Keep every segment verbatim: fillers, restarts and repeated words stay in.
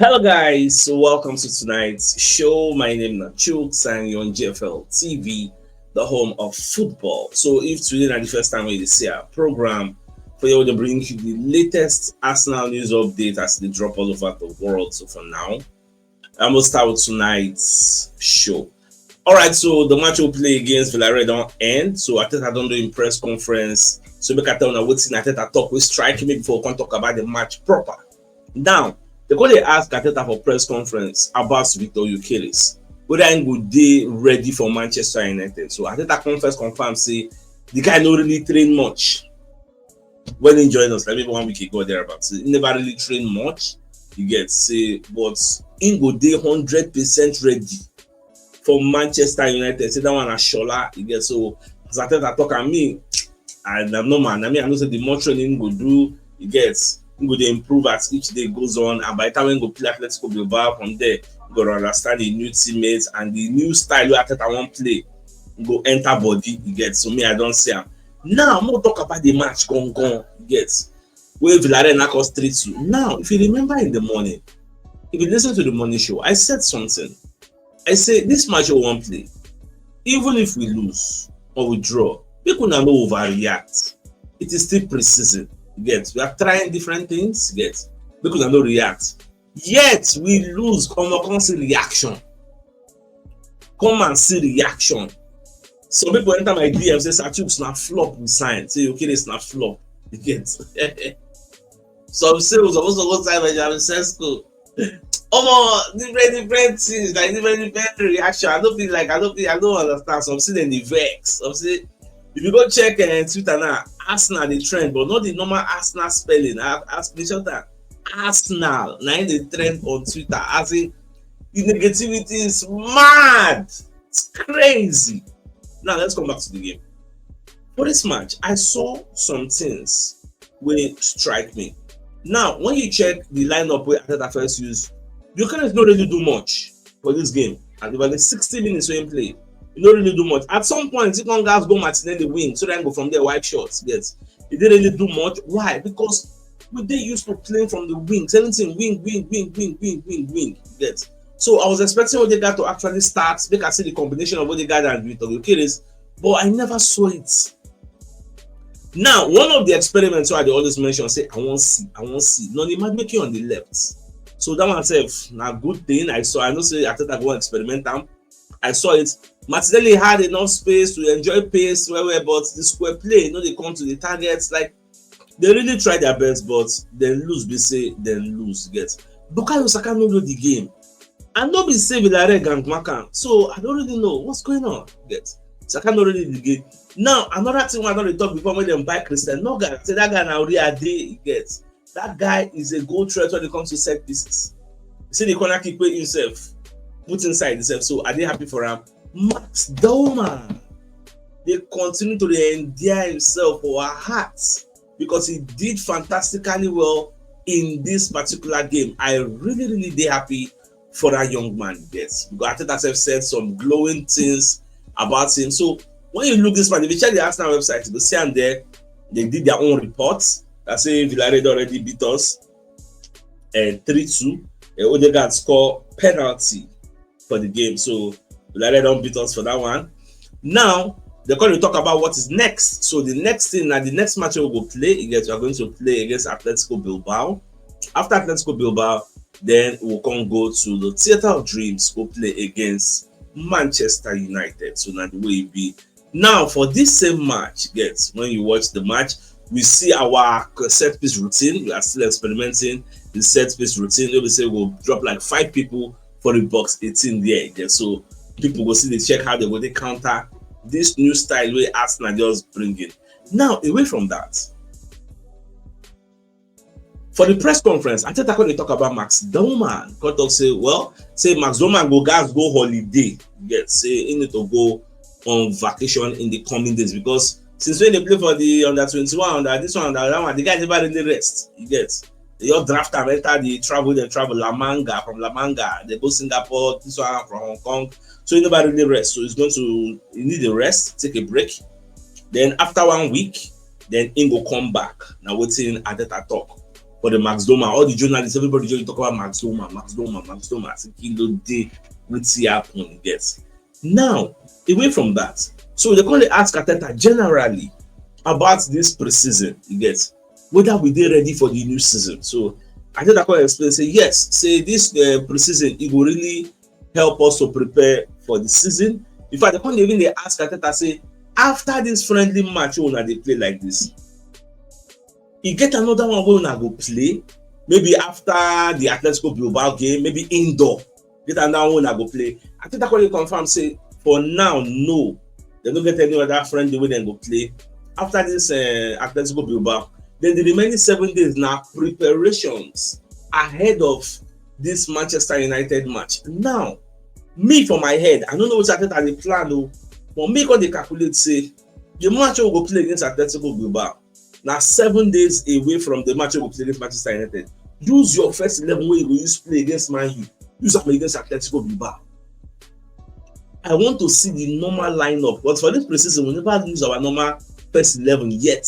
Hello, guys. So welcome to tonight's show. My name is Chuk Sanyon J F L T V, the home of football. So if today is the first time you see our program, for you to bring you the latest Arsenal news update as they drop all over the world. So for now, I'm gonna start with tonight's show. All right, so the match will play against Villarreal don't end. So I think I don't do in press conference. So make I tell you what Arteta talk. We strike me before we can talk about the match proper. Now, they go dey ask Arteta for press conference about Victor Gyökeres, whether he go dey ready for Manchester United. So Arteta come first confirm say the guy no really train much when he joined us, like maybe one week ago or thereabouts. He never really trained much, you get say, but he go dey hundred percent ready for Manchester United. Say that one na shola, you get. So as Arteta talk am, me, I am no man. I mean, I know say the more training he go do, you get, he go dey improve as each day goes on. And by the time we go play Atletico Bilbao from there, we go understand the new teammates and the new style wey Arteta wan play. He go enter body, you get. So me, I don see am. Now, I'm gonna talk about the match, gone, gone, you get. Wey Villarreal knock us three two. Now, if you remember in the morning, if you listen to the morning show, I said something. I say this match we wan play, even if we lose or we draw, make una no overreact. It is still pre-season. You get, we are trying different things. You get, make una no react. Yet we lose. Come on, come see reaction. Come and see reaction. Some people enter my D M say Sir Chuks na flop we sign. Say okay, it's na flop. You get. Some say we suppose to go sign Benjamin Sesko. Omo, different different things, like different different reaction. I don't feel like I don't feel I don't understand. Some say dem dey vex. Some say if you go check uh, Twitter now, Arsenal dey trend, but not the normal Arsenal spelling. I ask the shorter Arsenal. Now they trend on Twitter. As in, the negativity is mad. It's crazy. Now let's come back to the game. For this match, I saw some things wey strike me. Now, when you check the lineup wey Arteta first use, Gyökeres no really do much for this game. And over the sixty minutes wey he play, he no really do much. At some point, he come gas go Martinelli wing, so then go from there wipe shots. Yes, he didn't really do much. Why? Because we dey used to playing from the wings. Anything wing, wing, wing, wing, wing, wing, wing. Yes. So I was expecting Odegaard to actually start, make I see the combination of Odegaard and Victor Gyökeres, but I never saw it. Now, one of the experiments wey I dey always mention, say I wan see, I wan see. Noni Madueke on the left. So that one sef na good thing. I saw, I know say Arteta go experiment am. I saw it. Martinelli had enough space to enjoy pace well well, but the square play no dey come to the targets. Like, they really try their best, but dem lose, be say dem lose, get. Bukayo Saka no know the game. I no be say Villarreal gang mark am, so I don't really know what's going on. Get. Saka no really the game. Now, another thing wey I don dey talk before, when dem buy Christian Noga, say that guy na Ori Ade, get. That guy is a goal threat when it comes to set pieces. See the corner kick wey himself put inside himself, so I dey happy for am. Max Doman dey continue to dey endear himself for our hearts because he did fantastically well in this particular game. I really, really dey happy for that young man, yes, because Arteta sef said some glowing things about him. So when you look this man, if you check the Arsenal website, you go see am there. They did their own reports that say Villarreal already beat us uh, three two. Uh, Odegaard score penalty for the game. So Villarreal don beat us for that one. Now, they're going to talk about what is next. So the next thing, now the next match we go play against, we are going to play against Atletico Bilbao. After Atletico Bilbao, then we can go to the Theatre of Dreams, go play against Manchester United. So now the way it be. Now, for this same match, get, when you watch the match, we see our set piece routine. We are still experimenting the set piece routine. We say we'll drop like five people for the box eighteen there again. So people go see, they check how they go, they counter this new style wey Arsenal just bring in. Now, away from that, for the press conference, Arteta come dey talk about Max Doman. Come talk say, well, say Max Doman go gas go holiday. Get, say he need to go on vacation in the coming days because since when they play for the under twenty-one, under this one, under that one, the guy never really rest. You get, they all draft and enter the travel, they travel La Manga, from La Manga they go Singapore, this one from Hong Kong. So he never really rest. So he's going to, he need a rest, take a break. Then after one week, then he go come back. Now wetin Arteta talk. for the Max Domer. All the journalists, everybody just talk about Max Domer, Max Domer, Max Domer. I say, "Kí ló dé? Wetin happen?" You get? Now, away from that, so they come dey ask Arteta generally about this preseason, you get, whether we dey ready for the new season. So Arteta come explain say yes, say this uh, preseason e go really help us to prepare for the season. In fact, they come even dey ask Arteta say, after this friendly match wey una dey play like this, e get another one wey una go play, maybe after the Atletico Bilbao game, maybe indoor, get another one wey una go play. Arteta come dey confirm say for now, no, dem no get any other friendly wey dem go play after this uh, Atletico Bilbao. Then the remaining seven days na preparations ahead of this Manchester United match. Now, me for my head, I no know wetin Arteta dey plan o, but me come dey calculate say the match wey we go play against Atletico Bilbao na seven days away from the match wey we go play against Manchester United. Use your first eleven wey you go use play against Man U, use am against Atletico Bilbao. I want to see the normal lineup, but for this preseason, we never use our normal first eleven yet.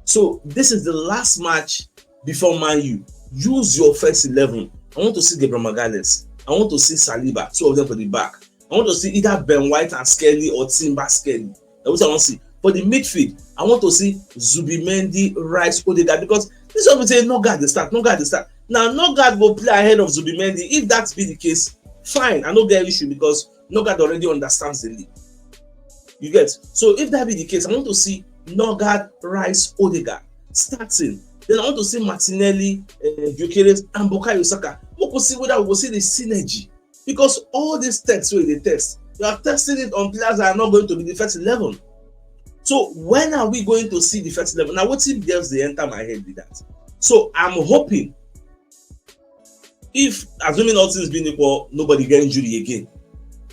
So this is the last match before Man U. Use your first eleven. I want to see Gabriel Magalhaes. I want to see Saliba, two of them for the back. I want to see either Ben White and Skelly or Timber Skelly. That's what I want to see. For the midfield, I want to see Zubimendi, Rice, Odegaard, because this one we say Nonga dey start, Nonga dey start. Now Nonga go play ahead of Zubimendi. If that be the case, fine. I no get issue because Nonga already understands the league. You get? So if that be the case, I want to see Nonga, Rice, Odegaard starting. Then I want to see Martinelli, uh, Gyökeres, and Bukayo Saka. We could see whether we will see the synergy, because all these tests wey dey test, you are testing it on players that are not going to be the first eleven. So when are we going to see the first eleven? Now, wetin just dey enter my head be that. So I'm hoping, if, assuming all things being equal, nobody get injury again.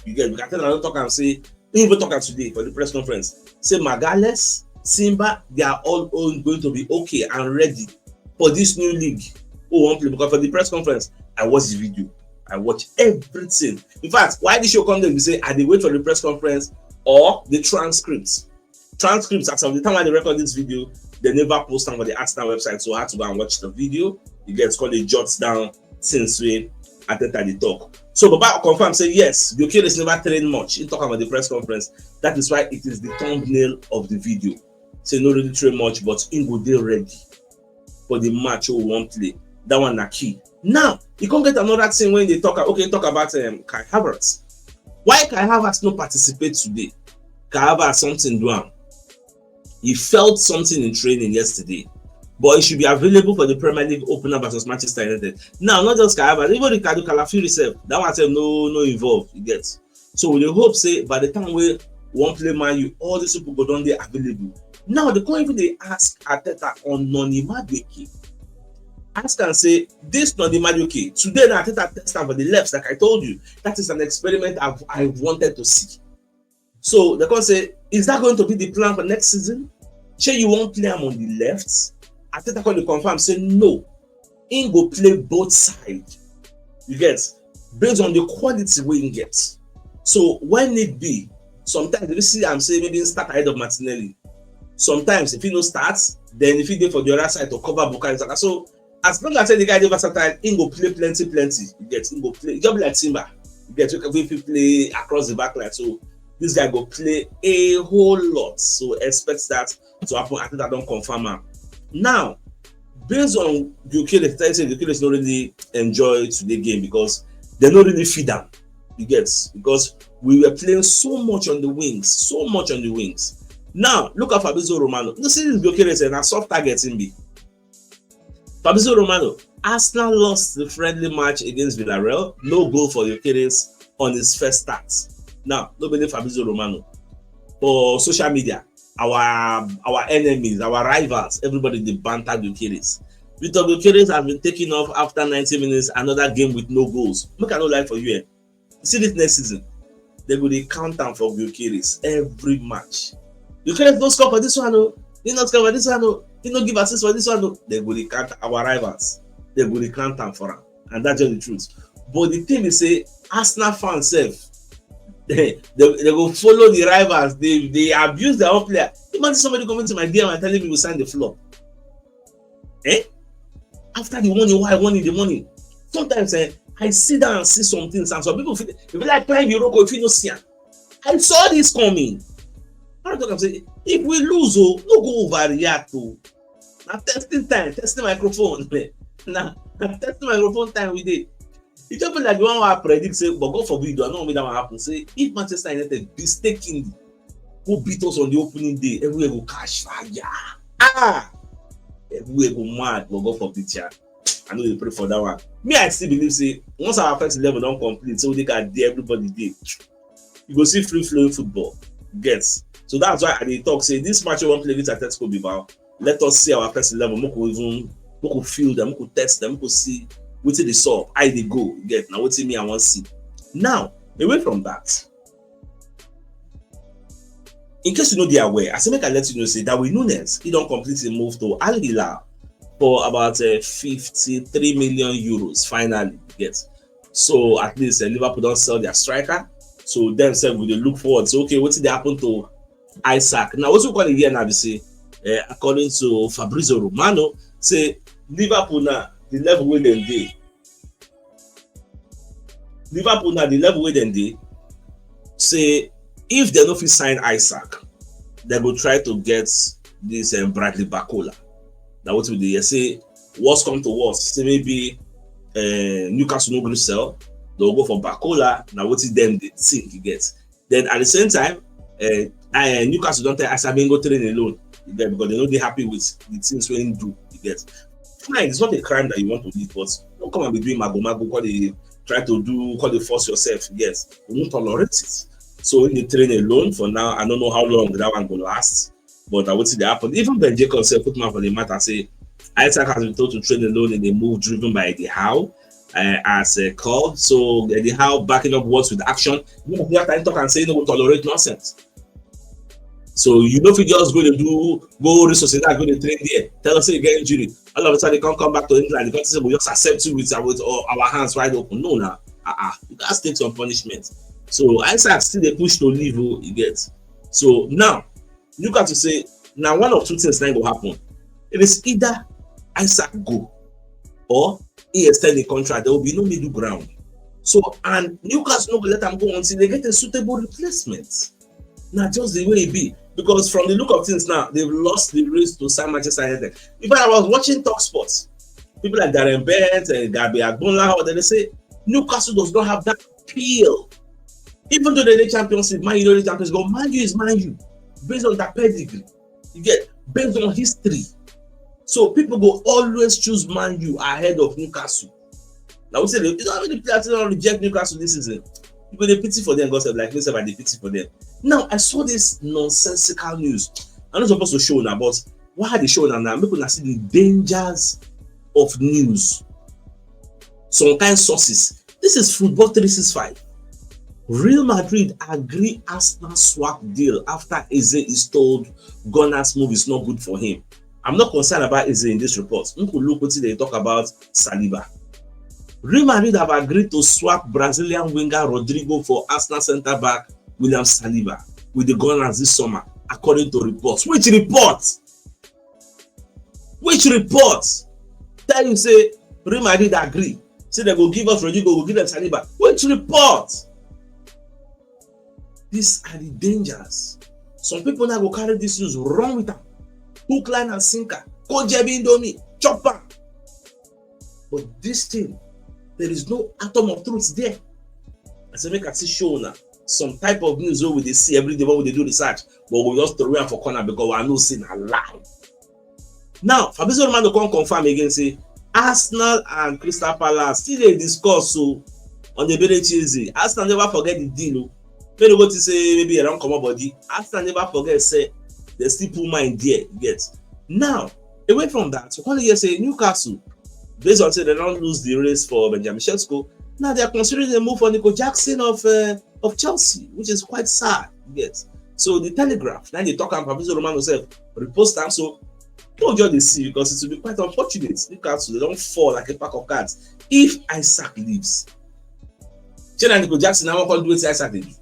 You get? Because I don talk am say, even talk am today for the press conference, say Magalhaes, Timber, they are all, all going to be okay and ready for this new league wey we wan play. Because for the press conference, I watch the video, I watch everything. In fact, why this show come there, we say I dey wait for the press conference or the transcripts. Transcripts, as of the time I dey record this video, they never post am for the Arsenal website, so I had to go and watch the video. You get? Called a jot down since we Arteta dey talk. So Baba confirm say yes, Gyökeres never train much. He talk about the press conference. That is why it is the thumbnail of the video. Say no really train much, but he go dey ready for the match wey we wan play. That one na key. Now, you come get another thing wey they talk. Okay, talk about um, Kai Havertz. Why Kai Havertz no participate today? Kai Havertz, something do am. He felt something in training yesterday, but he should be available for the Premier League opener versus Manchester United. Now, not just Kai Havertz, even Ricardo Calafiori sef, that one sef no, no involve, you get. So we dey hope say by the time wey we wan play Man U, all these people go don dey available. Now they come even dey ask Arteta on Noni Madueke. Ask am say, this Noni Madueke, today na Arteta test am for the left, like I told you. That is an experiment I've, I wanted to see. So they come say, is that going to be the plan for next season? Shey you wan play am on the left? Arteta come dey confirm say no, he go play both sides. You get? Based on the quality wey he get. So when need be, sometimes you see am say maybe he start ahead of Martinelli. Sometimes if he no start, then if he dey for the other side to cover Bukayo Saka. So as long as say the guy dey versatile, he go play plenty, plenty. You get? He go play. He just be like Timber. You get? Wey fit play across the back line. So this guy go play a whole lot. So expect that to happen. Arteta don confirm am. Now, based on Gyökeres, tell you say Gyökeres no really enjoy today game because they no really feed am. You get? Because we were playing so much on the wings, so much on the wings. Now, look at Fabrizio Romano. You see this Gyökeres, eh, na soft target him be. Fabrizio Romano, Arsenal lost the friendly match against Villarreal. No goal for Gyökeres on his first start. Now, no be only Fabrizio Romano. For social media, our, our enemies, our rivals, everybody dey banter Gyökeres. Vitor Gyökeres has been taken off after ninety minutes, another game with no goals. Make I no lie for you, eh? See this next season, they go dey count am for Gyökeres every match. Gyökeres no score for this one o. He no score for this one o. He no give assist for this one o. They go dey count, our rivals, they go dey count am for am, and that's just the truth. But the thing is say Arsenal fans sef, they, they, they go follow the rivals. They, they abuse their own player. Imagine somebody coming to my D M and telling me we sign the flop. Eh? After the one in while, one in the morning, sometimes eh, I sit down and see some things, and some people feel, they feel like climb Iroko if you no see am. I saw this coming. I talk am say, if we lose, oh, no go overreact, oh. Na testing time, testing microphone. na na testing microphone time we dey. E just be like the one wey I predict say, but God forbid, I no want make that one happen. Say if Manchester United mistakenly go beat us on the opening day, everywhere go catch fire. Ah, everywhere go mad, but God forbid, yeah. I no dey pray for that one. Me, I still believe say once our first eleven don complete, so they can dey everybody dey. You go see free flowing football. Get. So that's why I dey talk say this match we wan play against Atletico Bilbao, let us see our first eleven, make we even, make we feel them, make we test them, make we see wetin dey sup, how e dey go. You get? Na wetin me I wan see. Now, away from that, in case you no dey aware, I say make I let you know say Darwin Nunez, he don complete a move to Al Hilal for about uh, fifty-three million euros finally. You get? So at least uh, Liverpool don sell their striker. So dem sef go dey look forward. So okay, wetin dey happen to Isak? Now wetin we come dey hear now be say, uh, according to Fabrizio Romano, say Liverpool na the level wey dem dey. Liverpool na the level wey dem dey. Say if dem no fit sign Isak, dem go try to get this um, Bradley Bacola. Na wetin we dey hear say worst come to worst, say maybe uh, Newcastle no gree sell, dem go go for Bacola. Na wetin dem dey think, you get. Then at the same time, uh, I, uh, Newcastle don tell Isak make he go train alone, you get, because dem no dey happy with the things wey he do, you get. Fine, it's not a crime that you want to leave, but don't come and be doing mago mago, come dey try to do, come dey force yourself, you get. We won't tolerate it. So he dey train alone for now. I don't know how long that one go last, but na wetin dey happen. Even Ben Jacobs sef put mouth for the matter, say Isak has been told to train alone in a move driven by Eddie Howe uh, as uh, called. So Eddie Howe backing up words with action. You know, after he talk and say he no go tolerate nonsense. So you no fit just go dey do, go Real Sociedad, go dey train there. Tell us say you get injury. All of a sudden, you come come back to England. You come say we just accept you with, with all our hands wide open. No, na. Uh-uh. You gats take some punishment. So Isak still dey push to leave, oh, you get. So now, Newcastle say na one of two things na go happen. It is either Isak go or he extend the contract. There will be no middle ground. So, and Newcastle no go let am go until they get a suitable replacement. Na just the way e be, because from the look of things now, they've lost the race to sign Manchester United. In fact, I was watching Talk Sports. People like Darren Bent and Gabby Agbonlahor, they say Newcastle does not have that appeal. Even though they dey Champions League, Man U no dey Champions League, but Man U is Man U based on that pedigree. You get, based on history. So people go always choose Man U ahead of Newcastle. Now we say they don't have any players that reject Newcastle this season. You go dey pity for them, God sef, like me sef, I dey pity for them. Now I saw this nonsensical news. I'm not supposed to show now, but why I dey show now? Now make una see the dangers of news. Some kind sources. This is Football three six five. Real Madrid agree Arsenal swap deal after Eze is told Gunners move is not good for him. I'm not concerned about Eze in this report. Make we look wetin they talk about Saliba. Real Madrid have agreed to swap Brazilian winger Rodrygo for Arsenal centre back William Saliba with the Gunners this summer, according to reports. Which report? Which report tell you say Real Madrid agree? Say they go give us Rodrygo, go give them Saliba. Which report? These are the dangers. Some people now go carry this news, run with am. Hook, line, and sinker. Go J B Indomie, chop am. But this thing, there is no atom of truth there. I say make I see show now. Some type of news wey we dey see every day when we dey do research, but we just throw am for corner because I know say na lie. Now, Fabrizio Romano come confirm again say Arsenal and Crystal Palace still dey discuss so on the Bere Chelsea. Arsenal never forget the deal o. Make no go think say maybe I don comot body. Arsenal never forget say they still put mind there yet. Now, away from that, we come hear say Newcastle, based on say they don lose the race for Benjamin Sesko, now they are considering a move for Nico Jackson of uh, of Chelsea, which is quite sad. Yes. So the Telegraph, now they talk and Fabrizio Romano sef repost am. So don't just dey see, because it will be quite unfortunate. Newcastle, they don fall like a pack of cards if Isak leaves. Shey na Nico Jackson na wan come do wetin Isak dey do?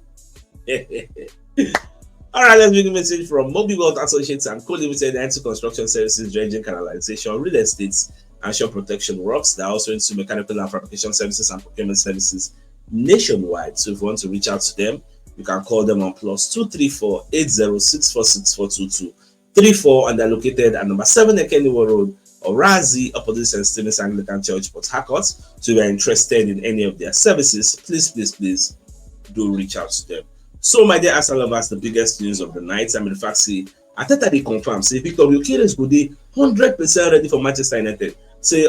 All right, let's bring a message from Mobi World Associates and Co Limited, N T Construction Services, Dredging, Canalization, Real Estate, Assured Protection Works. They're also into mechanical and fabrication services and procurement services nationwide. So if you want to reach out to them, you can call them on plus two three four eight zero six four six four two two three four, and they're located at number seven Ekeniwo Road, Orazi, opposite Saint Stephen's Anglican Church, Port Harcourt. So if you're interested in any of their services, please, please, please do reach out to them. So, my dear Arsenal lovers, the biggest news of the night. I mean, in fact, see, Arteta dey confirm say Victor Gyökeres go dey hundred percent ready for Manchester United. Say,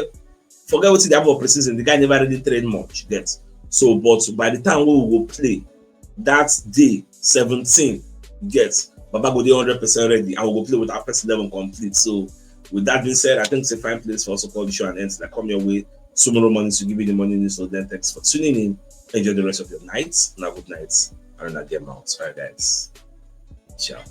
forget wetin dey happen for preseason, the guy never really train much yet. So, but by the time we go play that day, seventeen, get Baba go dey hundred percent ready, and we go play with our first eleven complete. So, with that being said, I think it's a fine place for us to call the show and end. Like, come your way tomorrow morning to give you the morning news. So then, thanks for tuning in. Enjoy the rest of your night. Now, good night. And I get out. All right, guys. Ciao.